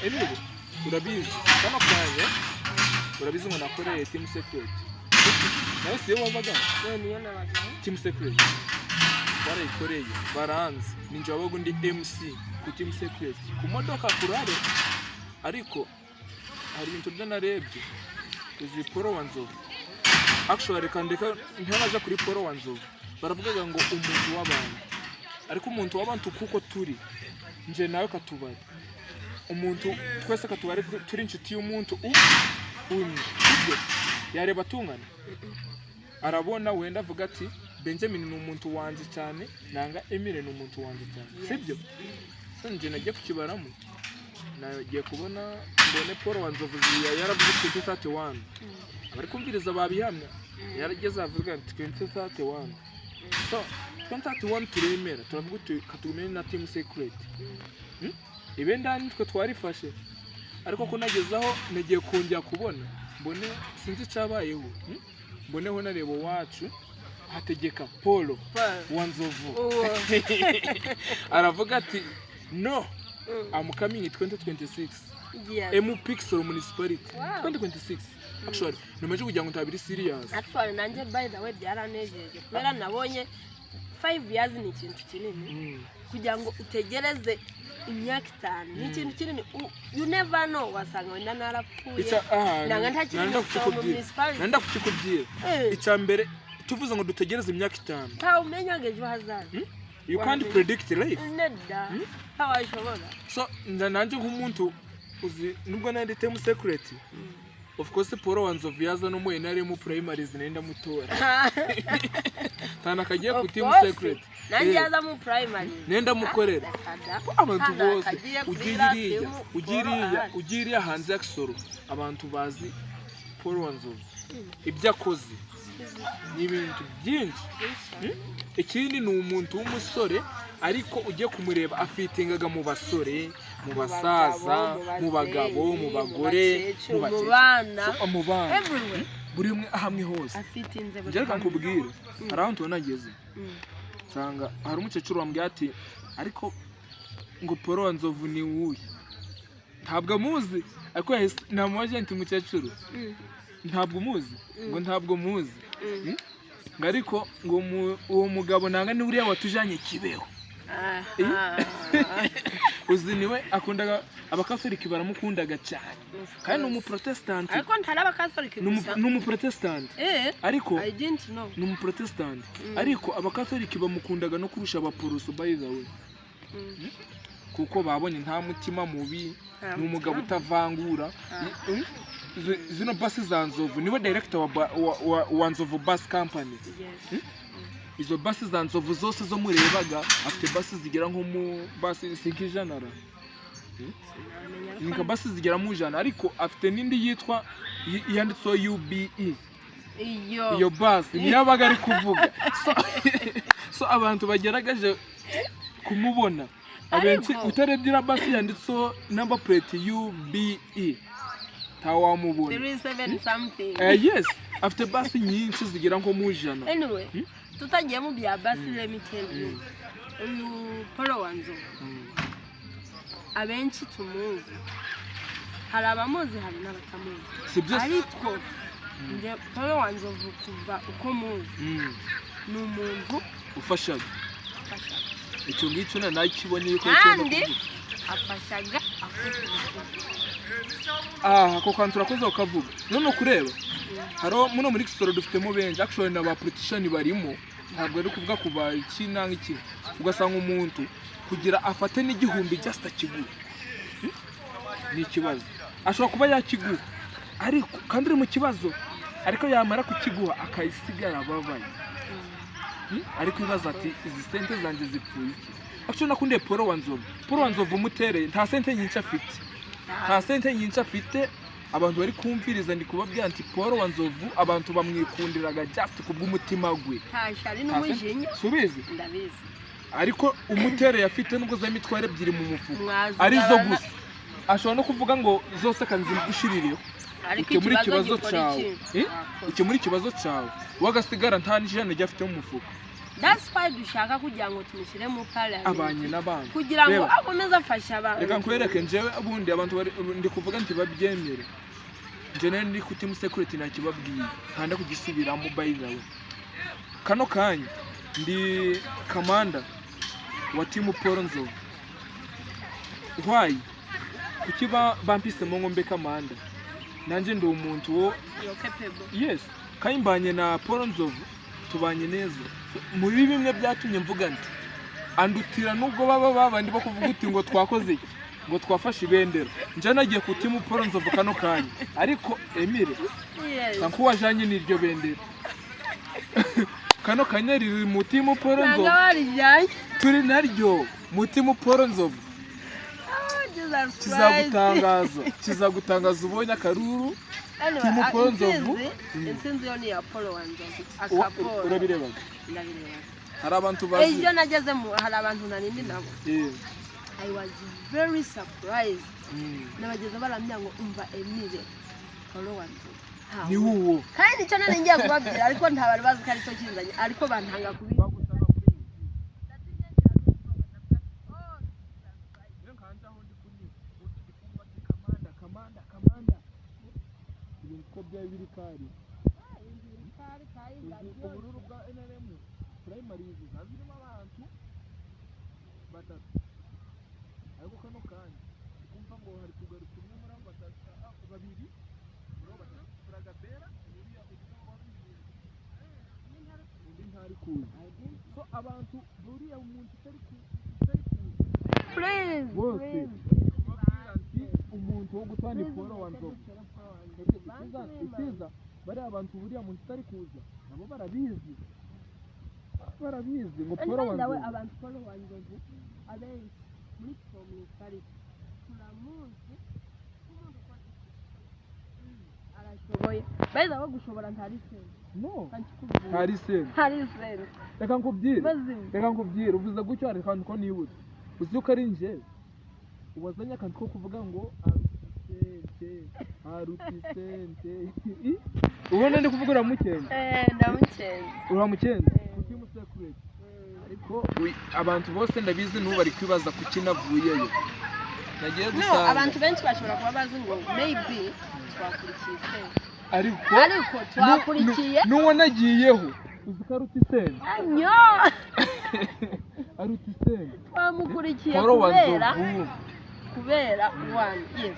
Emily, urabizi kano kanya, urabizi ngo nakoreye Team Secret, nawe siyo wabaga? We niyo nabagaho. Team Secret barayikoreye, baranze, ninjye wabaga undi MC ku Team Secret ku modoka kurare. Ariko hari ibintu byo narebye. Uzi Paul wa Nzovu? Actually, reka ndeka ntanaja kuri Paul wa Nzovu. Baravugaga ngo umuntu w'abantu, ariko umuntu w'abantu, kuko turi nje nawe katubari umuntu, twese katubari turi inshuti y'umuntu umwe, sibyo? Yareba tungana, arabona wenda avuga ati: "Benjamin ni umuntu wanjye cyane, nanga Emile ni umuntu wanjye cyane," sibyo? So nje nagiye kukibaramo, nagiye kubona mbone Paul wa Nzovu yaravuze 2031. Abari kumviriza babihamya, yarageze avuga ati 2031. So 2031 turemera, turavuga uti katugume na Team Secret. Ibendera nitwe twarifashe, ariko ko nagezaho nagiye kongera kubona mbone sinzi icyabayeho, Mboneho nareba uwacu Hategeka Paul wa Nzovu. Uwo. Aravuga ati: "No, I'm coming 2026 MP Kisoro Municipality." 2026 actually namaze kugira ngo ntabiri serious. Actually, nanjye, by the way, byaranejeje kubera nabonye 5 years ni ikintu kinini. Kugira ngo utegereze imyaka 5 ni ikintu kinini. You never know, wasanga wenda narapfuye Aha, nanga ntakiri nanda mu kukikubwira. municipality. Nanda kukikubwira. Icya mbere, tuvuze ngo dutegereze imyaka 5, Ntawe umenyaga ejo hazaza. You can't predict life. Neda, ntawashobora. So nanjye nk'umuntu uzi, nubwo nari Team Secret, of course Paul wa Nzovu yaza no mu NRM primaries nenda mutora tana kagiye ku Of Team course. Secret. Nanjye yaza mu primary Nenda mukorera. Kada. Ko abantu Hano bose akagiye kuri ugiye iriya iriya team, ugiye Paul iriya ahari. ugiye iriya hanze ya Kisoro, abantu bazi Paul wa Nzovu, ibyo akoze ni ibintu byinshi. Ikindi, ni umuntu w'umusore, ariko ugiye kumureba afitingaga mu basore, mu basaza, mu bagabo, mu bagore, mu mu bakecuru, bana. So, mu bana. Everywhere. Buri umwe ahamwe hose. Afitinze buri Njye reka hamwe. nkubwire, hari ahantu tubona nageze, nsanga hari umukecuru wambwiye ati: "Ariko ngo Paul wa Nzovu ni uwuhe?" Ntabwo amuzi, ariko yahise namubaje nti: "Mukecuru, ntabwo umuzi?" Ngo: "Ntabwo muzi." Ngo ariko ngo uwo mugabo nanga ni uriya watujanye Kibeho. Uzi niwe akundaga, Abakatolika baramukundaga cyane, kandi ni Umuprotesitanti. Ariko ntari Abakatolika gusa. Ni Umuprotesitanti. Ariko I didn't know. Ni Umuprotesitanti, ariko Abakatolika bamukundaga no kurusha Abaporoso, by the way, kuko babonye nta mutima mubi. Nta Ni umugabo mutima. utavangura. Zino basi za Nzovu, niwe director wa Nzovu Bus Company. Izo basi za Nzovu zose zo murebaga, afite basi zigera nko mu basi si nk'ijana ra? Sinamenya. Ni nka basi zigera mu 100, ariko afite n'indi yitwa yanditseho UBE. Iyo. Iyo basi niyo abaga ari kuvuga. So abantu bageragaje kumubona abenshi, utarebye iriya basi yanditseho number plate UBE, ntawamubona. 37 something. Yes, afite basi nyinshi zigera nko mu 100. Anyway, tutagiye mu bya basi, let me tell you, uyu Paul wa Nzovu, abenshi tumuzi, hari abamuzi, hari n'abatamuzi. Si byo se? Ariko njye Paul wa Nzovu, kuva uko muzi, ni umuntu ufashaga. Ufashaga. Icyo ngicyo na nakibonye yuko icyo Kandi ndakuvuga. Afashaga akoresheje Aha, ako kantu urakoze ukavuga. None kureba hariho muno muri Kisoro dufitemo benshi, actually na ba politician barimo, ntabwo ari kuvuga ku ba iki nanga iki. Ugasanga umuntu kugira afate n'igihumbi just akiguhe, Ni ikibazo. Ashobora kuba yakiguha, ariko kandi uri mu kibazo, ariko yamara kukiguha akayisigara ababaye. Ariko ibibazo ati: "Izi sente zanjye zipfuye iki?" Actually nakundiye Paul wa Nzovu. Paul wa Nzovu umutereye, nta sente nyinshi afite, nta sente nyinshi afite. Abantu bari kumviriza, ndi kubabwira nti Paul wa Nzovu abantu bamwikundiraga just kubw'umutima gwe. Nta shyari n'umujinya. Subizi. Ndabizi. Ariko umutereye afite nubwo za mitwaro ebyiri mu mufuka Mwazigabana. arizo gusa, ashobora no kuvuga ngo zose akanzigushiririyeho. Ariko ukemura ikibazo ikibazo gikora cyawe. iki? Eh? Wakoze. Ukemura ikibazo cyawe, wagasigara nta n'ijana ryo afite mu mufuka. That's why dushaka kugira ngo tumushyire mu parliament, Abanye n'abantu. kugira ngo Reba. akomeze afashe abantu. Reka nkwereke, njyewe ubundi abantu bari ndi kuvuga nti babyemere, njye nari ndi ku team security, ntakibabwiye nkanda kugisubiramo. By the way, kano kanya ndi kamanda wa team Paul Nzovu. Why? Kuki bampisemo ngo mbe kamanda? Nanjye ndi umuntu wo You're capable. Yes, kandi mbanye na Paul Nzovu, tubanye neza. Muri bimwe byatumye mvuga nti andutira, nubwo baba babandi bo kuvuga uti ngo twakoze iki, ngo twafashe ibendera, njye nagiye ku team Paul Nzovu kano kanya. Ariko Emile, sa nkuwajanye n'iryo bendera, kano kanya riri mu team Paul Ntabwo Nzovu. warijyanye. Turi naryo mu team Paul Nzovu. Jesus Christ. Kizagutangaza ubonye akaruru. Anyway, Team Paul Nzovu. Intsinzi yo ni iya Paul wa Nzovu. Akapolo. Urabirebaga? Ndabireba. Hari abantu bazi. Ejo nageze mu, hari abantu narindi nabo. I was very surprised. Nabageze barambwira ngo umva Emile, Paul wa Nzovu. Ntawe. Ni uwo. Kandi nicyo nari ngiye kubabwira, ariko nta bari bazi ko aricyo kinzanye, ariko bantanga kubi. Kamanda, kamanda, ibintu uko byaba biri kari uzi ubururu bwa NRM primaries ziba zirimo abantu batatu, ariko kano kanya ukumva ngo hari kugaruka umwe muri abo batatu, babiri muri abo batatu, Fragabera uriya umwe wari, undi ntari kuza. So abantu buriya umuntu utari kuza Please, bose please. babwira nti umuntu wo gutwara ni Paul wa Nzovu. Icyiza bariya abantu, buriya muntu utari kuza nabo barabizi, barabizi ngo And Paul wa by the way, Nzovu. Abantu Paul wa Nzovu abenshi muri Promifari turamuzi nk'umuntu ukora, arashoboye. By the way, gushobora ntari sente. No. Kankikubwira. Ntari sente. Ntari sente. Reka nkubwire. Mazima. Reka nkubwire, uvuze gutyo hari akantu ko nibutse. Uzi ko ari njye wazanye akantu ko kuvuga ngo aruti sente, aruti sente. Ubona ndi kuvuga uramukenze? Eh, ndamukenze. Uramukenze kuki musekurete? Ariko abantu bose ndabizi n'ubu bari kwibaza kuki navuyeyo, nagiye No, gusanga abantu benshi bashobora kuba bazi ngo maybe twakurikiye sente. Ariko Ariko twakurikiye n'uwo nagiyeho uzi ko aruta isente. Anyo. Aruta isente. Twamukurikiye Paul wa kubera Nzovu. Kubera one, yes,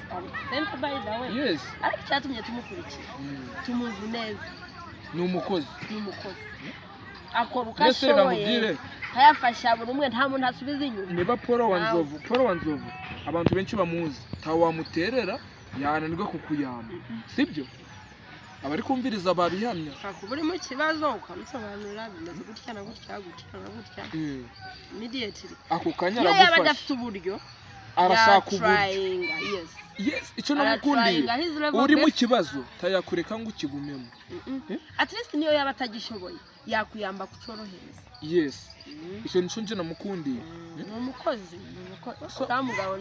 sente by the way. Ariko icyatumye tumukurikira, tumuzi neza. Ni umukozi. Ni umukozi, akora uko Mbese reka ashoboye, nkubwire, ntayafasha buri umwe, nta muntu asubiza inyuma. Niba Paul wa Nawe. Nzovu, Paul wa Nzovu abantu benshi bamuzi, ntawe wamuterera yananirwa kukuyamba, sibyo? Abari kumviriza babihamya. Ushobora kuba uri mu kibazo ukamusobanurira bimeze gutya na gutya, gutya na gutya, immediately Ako kanya iyo yaba aragufasha. adafite uburyo, Arashaka uburyo. yatrayinga, yes. Yes, icyo namukundiye, Aratrayinga his level uri mu best. kibazo tayakureka ngo ukigumemo. Eh? At least niyo yaba atagishoboye yakuyamba kucorohereza. Yes, icyo nicyo nje namukundiye. Ni umukozi, ni umukozi utamugabo.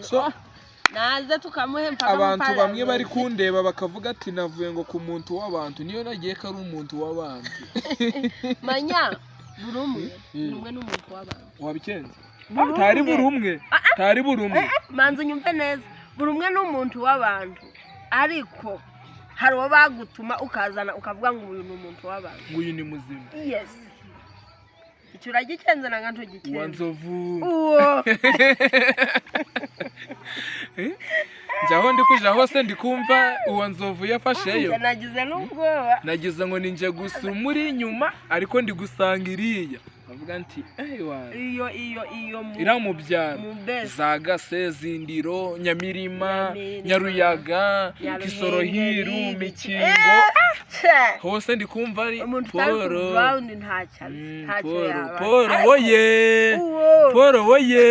Naze tukamuhe mpaka mu Abantu bamwe bari parliament. kundeba bakavuga ati navuye ngo ku muntu w'abantu, niyo nagiye ko ari umuntu w'abantu. Manya buri umwe, buri umwe ni umuntu w'abantu. Wabikenze. Buri Tari umwe. buri umwe, tari buri umwe. Manza unyumve neza, buri umwe ni umuntu w'abantu, ariko hari uwo bagutuma ukazana ukavuga ngo uyu ni umuntu w'abantu. Ngo uyu ni muzima. Yes, icyo uragikenze nanga Uwa ntugikenze. Nzovu. Uwo. Njyaho ndi kuja hose ndi kumva uwa Nzovu yafasheyo. Njye nagize n'ubwoba. Nagize ngo ninjye gusa umuri inyuma, ariko ndi gusanga iriya avuga nti ewa Iyo mu iriya mu byaro mu best. Za Gase, Zindiro, Nyamirima, Nyamirima, Nyaruyaga, Nyaruhengeri, Kisorohiru, Mikingo, Che! Hose ndi kumva ari Umuntu utari ku Paul. ground ntacyo azi, ntacyo Paul yaba. Paul Ariko woye. Uwo Paul woye.